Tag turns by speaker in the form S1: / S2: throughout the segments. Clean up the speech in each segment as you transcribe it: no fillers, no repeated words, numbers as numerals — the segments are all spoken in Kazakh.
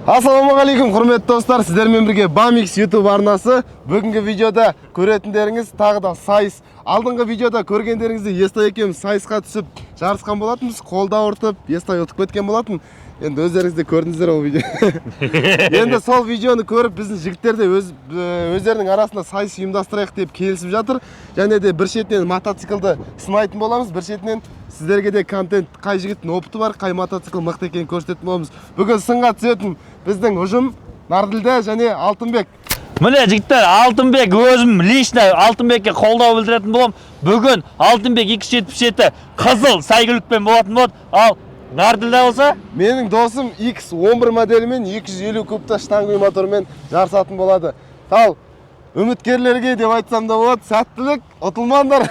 S1: Ассалаумағалейкум, құрметті достар, сіздермен бірге Бамикс YouTube арнасы. Бүгінгі видеода көретіндеріңіз тағы да сайыс. Алдыңғы видеода көргендеріңіздей, Естай екеуміз сайысқа түсіп жарысқан болатынбыз. Қолда ауыртып, Естай ұтып кеткен болатын. Енді өздеріңіз де көрдіңіздер ол видео. Енді сол видеоны көріп, біздің жігіттер де өздерінің арасында сайыс ұйымдастырайық деп келісіп жатыр. Және де бір шетінен мотоциклді сынайтын боламыз, бір шетінен сіздерге де контент, қай жігіттің опыты бар, қай мотоцикл мықты екенін көрсететін боламыз. Бүгін сынға түсетін біздің ұжым: Нарділда және Алтынбек.
S2: Міне, жігіттер, Алтынбек, өзім лично Алтынбекке қолдау білдіретін боламын. Бүгін Алтынбек 277 қызыл сәйгүлікпен болатын болады. Ал Нарділда болса,
S1: менің досым X11 моделімен 250 кубта штанговый мотормен жарысатын болады. Ал үміткерлерге деп айтсам да болады, сәттілік, ұтылмаңдар,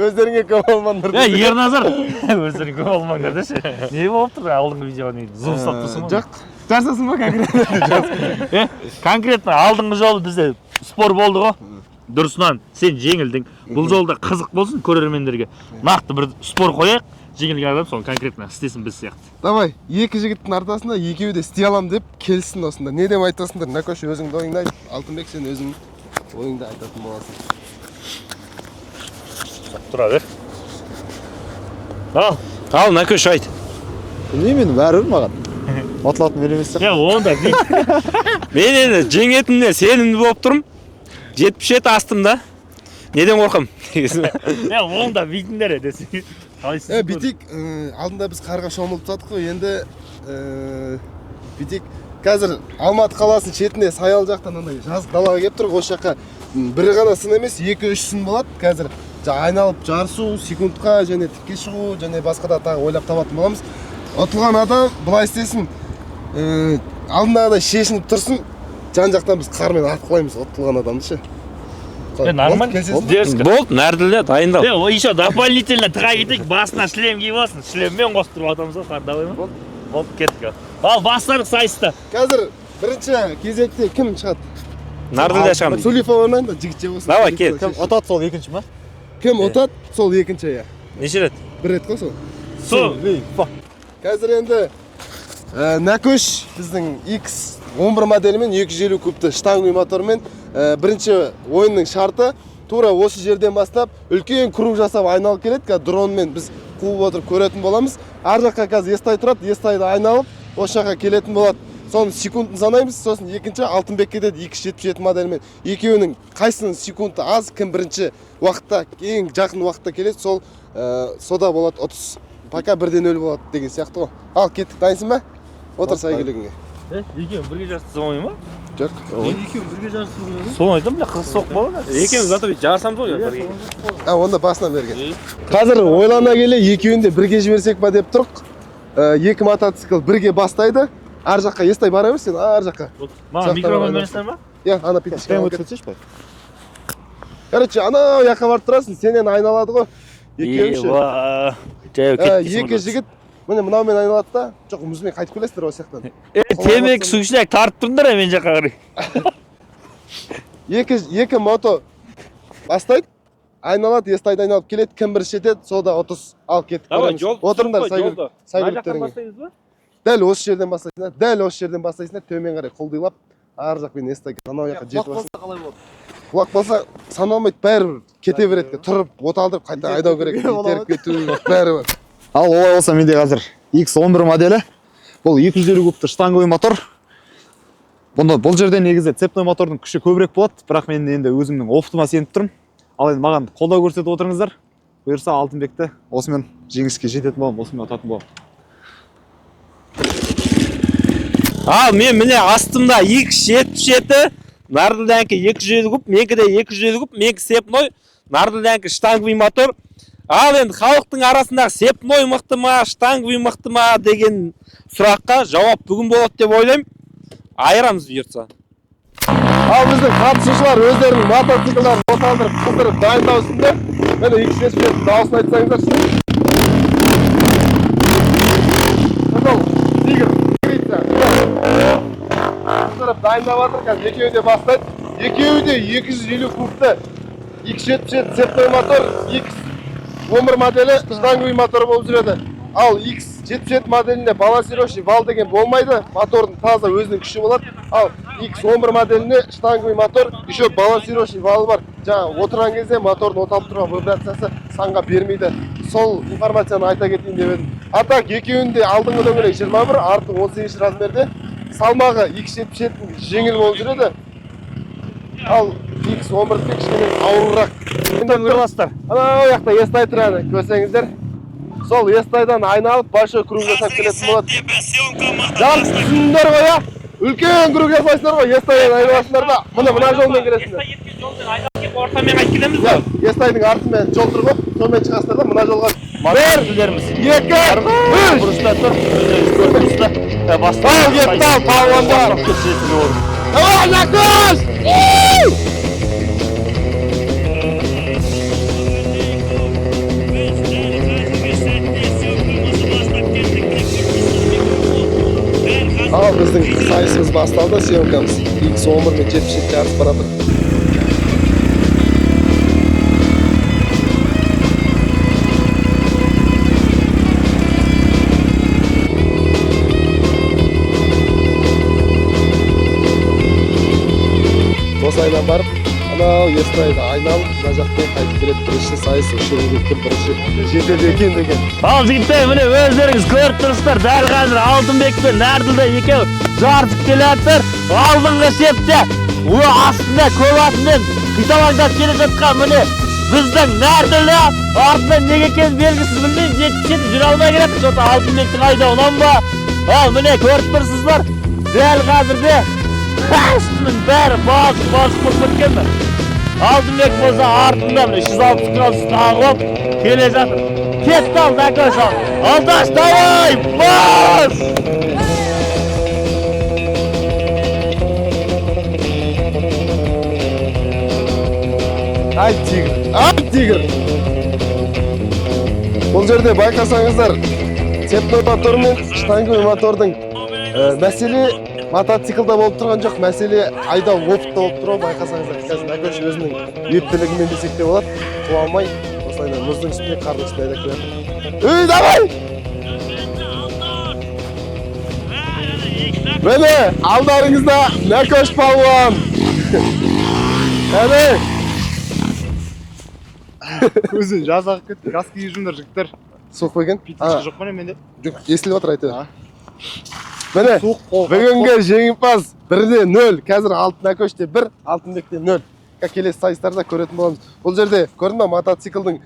S1: өздеріңе көп алмаңдар.
S2: Е, Ерназар, өздерің көп алмаңдар деші. Не болып тұр алдыңғы видеоға, не зум ұстап тұрсың ғой?
S1: Жоқ, жарысасың ба конкретно?
S2: Е, конкретно алдыңғы жолы бізде спор болды ғой. Дұрысынан сен жеңілдің. Бұл жолда қызық болсын көрермендерге. Нақты бір спор қояйық. Жеңілген адам соны конкретно істесін біз сияқты.
S1: Давай, екі жігіттің ортасында екеуі де істей аламын деп келіссін осында. Не деп айтасыңдар? Накош, өзіңді ойыңды айт. Алтынбек, сен өзің ойыңды айтатын боласың.
S2: Тұра бер. Ал,
S3: Ал, Накөш, айт.
S4: Білмеймін енді, бәрібір маған. Ұтылатын мен емес
S2: е, онда
S3: Мен енді жеңетініне сенімді болып тұрмын. 77 астымда. Неден қорқам?
S2: Е, онда бүйтіңдер десең. Қалайсыз?
S1: Е, бүйтейік, алдында біз қарға шомылып тастадық қой, енді бүйтейік. Қазір Алматы қаласының шетінде, Саялы жақтан андай жазық далаға келіп тұрық. Осы жаққа бір ғана сын емес, екі үш сын болады. Қазір айналып жарысу, секундқа және тікке шығу және басқа да тағы ойлап табатын боламыз. Ұтылған адам былай істесін, алдындағыдай шешініп тұрсын, жан жақтан біз қармен атқылаймыз ұтылған адамды ше.
S2: Е, нормально.
S1: Келісесің ба?
S2: Дерзко.
S3: Болды, Нәрділде, дайындал.
S2: Е, о, еще дополнительно тыға кетейік, басына шлем киіп алсын. Шлеммен қосып тұрып атамыз ғой, давай ма? Болды, кеттік. Ал, бастадық сайысты.
S1: Қазір бірінші кезекте кім шығады?
S3: Нарділде шығамын.
S1: Сулифа бармайын да, жігітше болсын.
S3: Давай, кел.
S4: Кім ұтады, сол екінші ма?
S1: Кім ұтады, сол екінші, иә.
S3: Неше рет?
S1: Бір рет қой сол.
S2: Сол.
S1: Қазір енді Нәкөш біздің X11 моделімен 250 кубты штанговый мотормен, бірінші ойынның шарты: тура осы жерден бастап үлкен круг жасап айналып келеді. Қазір дронмен біз қуып отырып көретін боламыз. Ар жаққа қазір Естай тұрады, Естайды айналып осы жаққа келетін болады. Соның секундын санаймыз. Сосын екінші Алтынбек кетеді 277 моделімен. Екеуінің қайсының секунды аз, кім бірінші уақытта, ең жақын уақытта келеді, сол сода болады ұтыс. Пока 1-0 болады деген сияқты ғой. Ал, кеттік, дайынсың ба? Отыр сәйгүлігіңе.
S2: Е, екеуің бірге жарысты болмай ма?
S1: Жоқ.
S2: Соны айтамын, бля, қызық соқ болады.
S3: Екеуміз зато бүйтіп жарысамыз ғой бірге.
S1: А, онда басынан берген. Қазір ойлана келе екеуін де бірге жіберсек па деп тұрық. Екі мотоцикл бірге бастайды. Ар жаққа Естай бара бер, сен ар жаққа.
S2: Маған микрофон бересіңдер ма?
S1: Иә, ана петушка.
S4: Шлем өтіп кетсеші былай.
S1: Короче, анау жаққа барып тұрасың, сенен айналады ғой. Екеуі ше.
S2: Ева, жаяу
S1: Екі
S2: кеттік.
S1: жігіт міне мынаумен айналады да, жоқ, мұзбен қайтып келесіздер осы жақтан.
S2: Е, темекі сушняк тартып тұрыңдар, е, мен жаққа қарай.
S1: Екі мото бастайды, айналады, Естайды айналып келеді, кім бірінші жетеді, сода ұтыс. Ал, кеттік,
S3: Давай,
S1: көреміз.
S3: жол.
S1: Отырыңдар сәйгүліктеріңе.
S2: Бастаймыз ба?
S1: Дәл осы жерден бастайсыңдар, дәл осы жерден бастайсыңдар, төмен қарай құлдилап, ар жақпен Естай анау жаққа жетіп аласың.
S4: Қалай болады?
S1: Құлақ болса саналмайды, бәрібір кете береді. Тұрып оталдырып қайта айдау керек, итеріп кету, бәрібір.
S4: Ал олай болса, менде қазір X11 моделі. Бұл 250 кубты штанговый мотор. Бұны бұл жерде негізі цепной мотордың күші көбірек болады, бірақ мен енді өзімнің опытыма сеніп тұрмын. Ал енді маған қолдау көрсетіп отырыңыздар. Бұйырса, Алтынбекті осымен жеңіске жететін боламын, осымен ұтатын боламын.
S3: Ал мен міне астымда X77, Нарділдәнікі 250 куб, менікі де 250 куб, менікі цепной, Нарділдәнікі штанговый мотор. Ал енді халықтың арасындағы цепной мықты ма, штанговый мықты ма деген сұраққа жауап бүгін болады деп ойлаймын. Айырамыз бұйыртса.
S1: Ал біздің қатысушылар өздерінің мотоциклдарын оталдырып, қыздырып дайындау үстінде. Міне, X77 дауысын айтсаңыздаршы. Қызыл тигр, тигрица қыздырып дайындап жатыр. Қазір екеуі де бастайды. Екеуі де 250 кубты X77 цепной мотор, X11 моделі штанговый мотор болып жүреді. Ал X 77 моделінде балансировочный вал деген болмайды, мотордың таза өзінің күші болады. Ал X11 моделінде штанговый мотор, еще балансировочный валы бар. Жаңа отырған кезде мотордың оталып тұрған вибрациясы санға бермейді. Сол информацияны айта кетейін деп едім. А так екеуінде алдыңғы дөңгелек 21, арты 18 размерде. Салмағы X77 жеңіл болып жүреді. Ал X11-ге кішкене ауырырақ. Енді
S2: Көріп.
S1: Анау жақта Естай тұрады, көрсеңіздер. Сол Естайдан айналып большой круг жасап келетін болады. Жарыс түсіндіңдер ғой, иә? Үлкен круг жасайсыңдар ғой, Естайдан айналасыңдар да, міне мына жолмен келесіңдер.
S3: Кеткен жолмен айналып келіп ортамен қайтып келеміз
S1: Иә, Естайдың артымен жол тұр ғой, сонымен шығасыңдар да мына жолға. Бір, екі, үш!
S2: Бұрышта тұр. Өздеріңіз көріп тұрсыздар. Бастап.
S1: Ал, кетті ал, палуандар! Давай, Накош! Ал біздің сайысымыз басталды, съемкамыз. X11 мен 77 жарыс бара жатыр. Осылайынан барып, анау Естайды айналып, мына жақтан қайтып келеді. Бірінші сайыс осы жерге кім бірінші жетеді екен деген.
S2: Ал жігіттер, міне өздеріңіз көріп тұрсыздар, дәл қазір Алтынбек пен Нәрділді екеуі жарысып келе жатыр. Алдыңғы шепте, астында көк атымен қиталаңдап келе жатқан міне біздің Нәрділді, артынан неге екені белгісіз білмеймін, 77 жүре алмай келе жатыр. Что-то Алтынбектің айдауынан ба? Ал міне көріп тұрсыздар, дәл қазірде үстінің бәрі балшық-балшық болып кеткен бе? Алтынбек болса артында міне 360 градус тағып келе жатыр. Кетті ал, Накош ал. Алдаш, давай, бас!
S1: Ай, тигр, ай, тигр! Бұл жерде байқасаңыздар, цепной мотор мен штанговый мотордың мәселе мотоциклда болып тұрған жоқ, мәселе айдау опытта болып тұр ғой, байқасаңыздар. Қазір Накош өзінің ептілігімен десек те болады, құламай осылайынан мұздың үстінде, қардың үстінде айдап келе жатыр. Ей, давай! Міне, алдарыңызда Накош палуан. Әне!
S4: Көзін жас ағып кетті. Газ киіп жүріңдер, жігіттер.
S1: Суық па екен?
S4: Питерші жоқ па не менде?
S1: Жоқ, естіліп отыр, айта бер. Міне,
S4: Суық қол.
S1: бүгінгі жеңімпаз 1-де 0. Қазір Алтын Акөште 1, Алтынбекте 0. Келесі сайыстарда көретін боламыз. Бұл жерде көрдің ба, мотоциклдің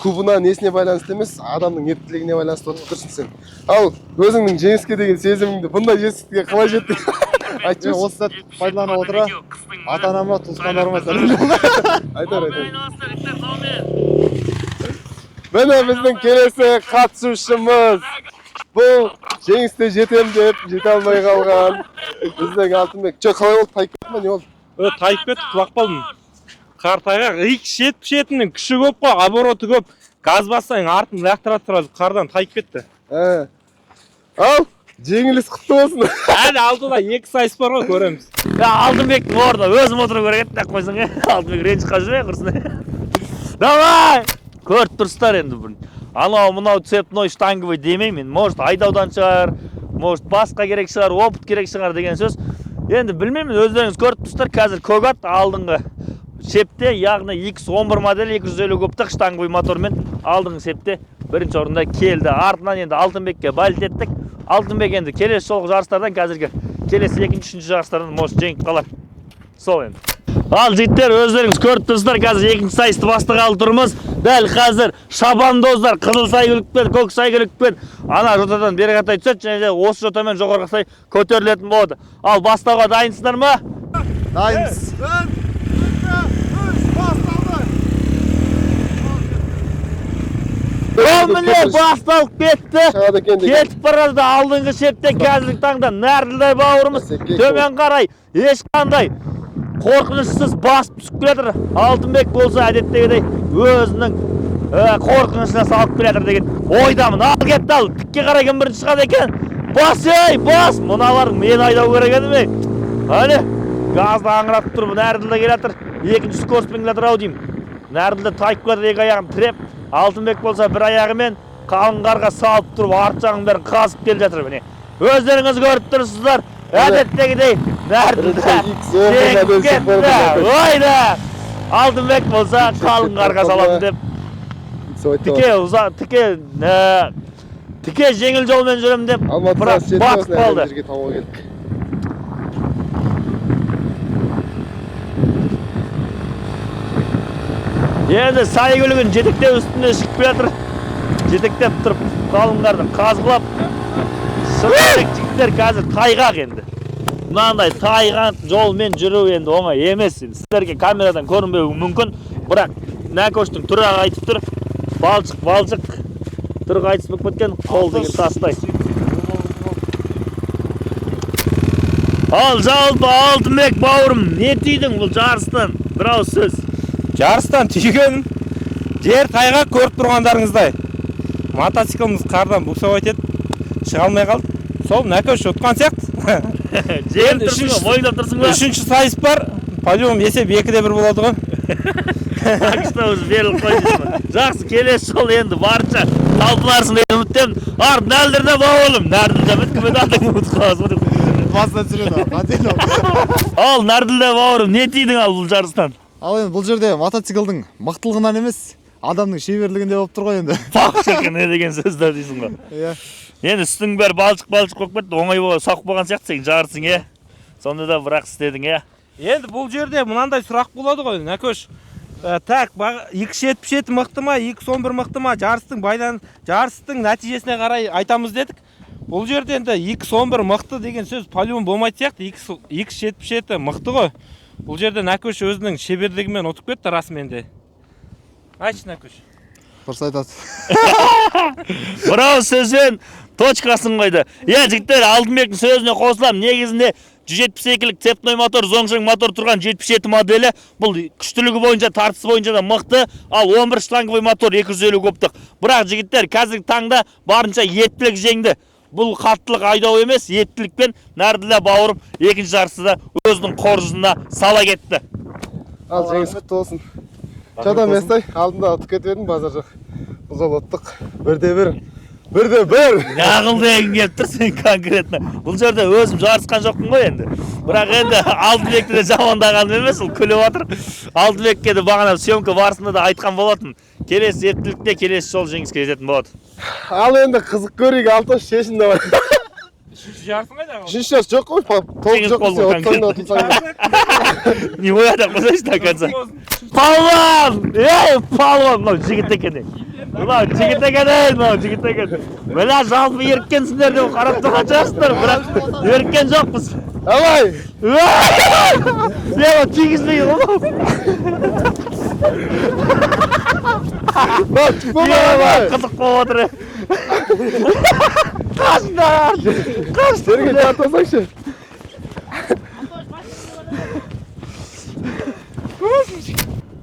S1: кубына несіне байланысты емес, адамның ептілігіне байланысты отырып тұрсың сен. Ал өзіңнің жеңіске деген сезіміңді, бұндай жетістікке қалай жеттің? Айтшы.
S4: Мен осы сәт пайдалана отыра ата-анама, туысқандарыма сәлем.
S1: Айтар, айтар. Міне біздің келесі қатысушымыз. Бұл жеңісте жетем деп жете алмай қалған біздің Алтынбек. Жоқ, қалай болды? Тайып кетті ма, не болды?
S3: Тайып кетті, құлап қалдым. Қар тайғақ, X77-нің күші көп қой, обороты көп. Газ бассаң артын лақтырады сразу, қардан тайып кетті.
S1: Ал, жеңіліс құтты болсын.
S3: Әлі алдыда екі сайыс бар ғой, көреміз.
S2: Я, Алтынбектің орнына өзім отыру керек еді, деп қойсаң, е? Алтынбек ренжіп қалып жүр, құрсын. Давай! Көріп тұрсыздар енді бір. Анау мынау цепной штанговый демеймін. Может, айдаудан шығар, может, басқа керек шығар, опыт керек шығар деген сөз. Енді білмеймін, өздеріңіз көріп тұрсыздар, қазір көк ат алдыңғы шепте, яғни X11 моделі 250 кубтық штанговый мотормен алдыңғы шепте бірінші орында келді. Артынан енді Алтынбекке балт еттік. Алтынбек енді келесі жолғы жарыстардан, қазіргі келесі екінші, үшінші жарыстардан может жеңіп қалар. Сол енді. Ал жігіттер, өздеріңіз көріп тұрсыздар, қазір екінші сайысты бастағалы тұрмыз. Дәл қазір шабандоздар қызыл сәйгүлікпен, көк сәйгүлікпен ана жотадан бері қаратай түседі және де осы жотамен жоғары қарай көтерілетін болады. Ал бастауға дайынсыздар ма?
S4: Дайынбыз.
S2: Ол міне басталып кетті.
S1: Шығады екен деген.
S2: Кетіп барады алдыңғы шепте қазіргі таңда Нәрділдай бауырымыз төмен қарай ешқандай қорқынышсыз басып түсіп келе жатыр. Алтынбек болса әдеттегідей өзінің қорқынышына салып келе жатыр деген ойдамын. Ал кетті, ал тікке қарай кім бірінші шығады екен? Бас ей, бас! Мыналар мені айдау керек еді ме? Әне, газды аңыратып тұр, Нәрділда келе жатыр. Екінші скоростьпен келе жатыр ау деймін. Нәрділда тайып келе жатыр, екі аяғын тіреп. Алтынбек болса бір аяғымен Қалың қарға салып тұрып, арт жағының бәрін қазып келе жатыр міне. Өздеріңіз көріп тұрсыздар. Әдеттегідей Нәрділда
S1: X11
S2: жеңіп
S1: моделі
S2: кетті.
S1: шығып
S2: Ойда! Алтынбек болса қалың қарға саламын деп тіке ұзақ, тіке жеңіл жолмен жүремін деп,
S1: Алматыдан
S2: бірақ
S1: жеті
S2: батып
S1: осындай
S2: қалды.
S1: жерге тауға келдік.
S2: Енді сай көлігін жетектеп үстіне шығып келе жатыр. Жетектеп тұрып қалың қарды қазғылап. Шыны жігіттер, қазір тайғақ енді. Мынандай тайғақ жолмен жүру енді оңай емес. Енді сіздерге камерадан көрінбеуі мүмкін, бірақ Нәкөштің түрі ақ айтып тұр. Балшық, балшық. Түрі қайтыс болып кеткен, қол деген тастай. Ал жалпы Алтынбек бауырым, не түйдің бұл жарыстан? Бір ауыз сөз.
S3: Жарыстан түйгенім жер тайғақ, көріп тұрғандарыңыздай. Мотоцикліміз қардан буксовать етіп шыға алмай қалды. Сол Нәкөш ұтқан сияқты.
S2: Жеңіп тұрсың ғой, мойындап тұрсың ба?
S3: Үшінші сайыс бар. По-любому есеп 2-де 1 болады ғой.
S2: Так что уже беріліп қойдың ба? Жақсы, келесі жолы енді барынша талпынарсың деген үміттемін. Ар, Нәлдірде бауырым, Нәрділде біткімен атыңды ұмытып қаласың ғой деп.
S4: Басына түсіреді отдельно.
S2: Ал Нәрділде бауырым, не түйдің ал бұл жарыстан?
S4: Ал енді бұл жерде мотоциклдің мықтылығынан емес, адамның шеберлігінде болып тұр ғой енді.
S2: Пақ шіркін, не деген сөздер дейсің ғой.
S4: Иә.
S2: Енді үстің бәрі балшық балшық болып кетті, оңай соқ болған сияқты сен жарысың, иә. Сонда да бірақ істедің, иә.
S3: Енді бұл жерде мынандай сұрақ болады ғой, Нәкөш. Так, 2.77 мықты ма, 2.11 мықты ма, жарыстың нәтижесіне қарай айтамыз дедік. Бұл жерде енді 2.11 мықты деген сөз по-любому болмайтын сияқты, 2.77 мықты ғой. Бұл жерде Нәкөш өзінің шеберлігімен ұтып кетті расымен де. Айтшы, Нәкөш.
S4: Дұрыс айтады.
S2: Бір ауыз сөзбен точкасын қойды. Иә, жігіттер, Алтынбектің сөзіне қосыламын. Негізінде 172-лік цепной мотор, зоңшаң мотор тұрған 77 моделі бұл күштілігі бойынша, тартысы бойынша да мықты, ал 11 шланговый мотор 250 кубтық. Бірақ жігіттер, қазіргі таңда барынша ептілік жеңді. Бұл қаттылық айдау емес, ептілікпен Нәрділда бауырым екінші жарысты да өзінің қоржынына сала кетті.
S1: Ал жеңіс құтты болсын. Жадан Местай, алдында ұтып кетіп едім, базар жоқ. Бұл жолы ұттық. 1-де 1. 1-де 1.
S2: Нағыл деген келіп тұр сен конкретно. Бұл жерде өзім жарысқан жоқпын ғой енді. Бірақ енді Алтынбекті де жамандағаным емес, ол күліп отыр. Алтынбекке де бағана съемка барысында да айтқан болатын. Келесі ептілікте келесі жол жеңіске жететін болады.
S1: Ал енді қызық көрейік, Алтош, шешін давай.
S3: Үшінші жарысың қайда?
S1: Үшінші жарыс жоқ қой, толық
S2: Жеңіліп
S1: жоқ
S2: қалдым
S1: сен ұтсаң да ұтылсаң да.
S2: Не оядық қойсайшы до конца. Палуан! Ей, палуан! Мынау жігіт екен. Ей. Мынау жігіт екен, ей, мынау жігіт екен. Мына жалпы еріккенсіңдер деп қарап тұрған шығарсыздар, бірақ еріккен жоқпыз.
S1: Давай!
S2: Е, тигізбей ғой.
S1: Давай!
S2: Қызық болып отыр. Қашыңдар!
S1: Жерге тартасаңшы.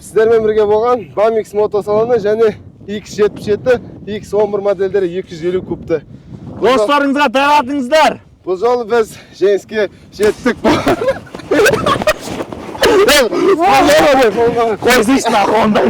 S1: Сіздермен бірге болған Bamix мотосалоны және X77, X11 модельдері 250 кубты.
S2: Достарыңызға таратыңыздар.
S1: Бұл жолы біз жеңіске жеттік.
S2: Қойсайшы нахуй ондай.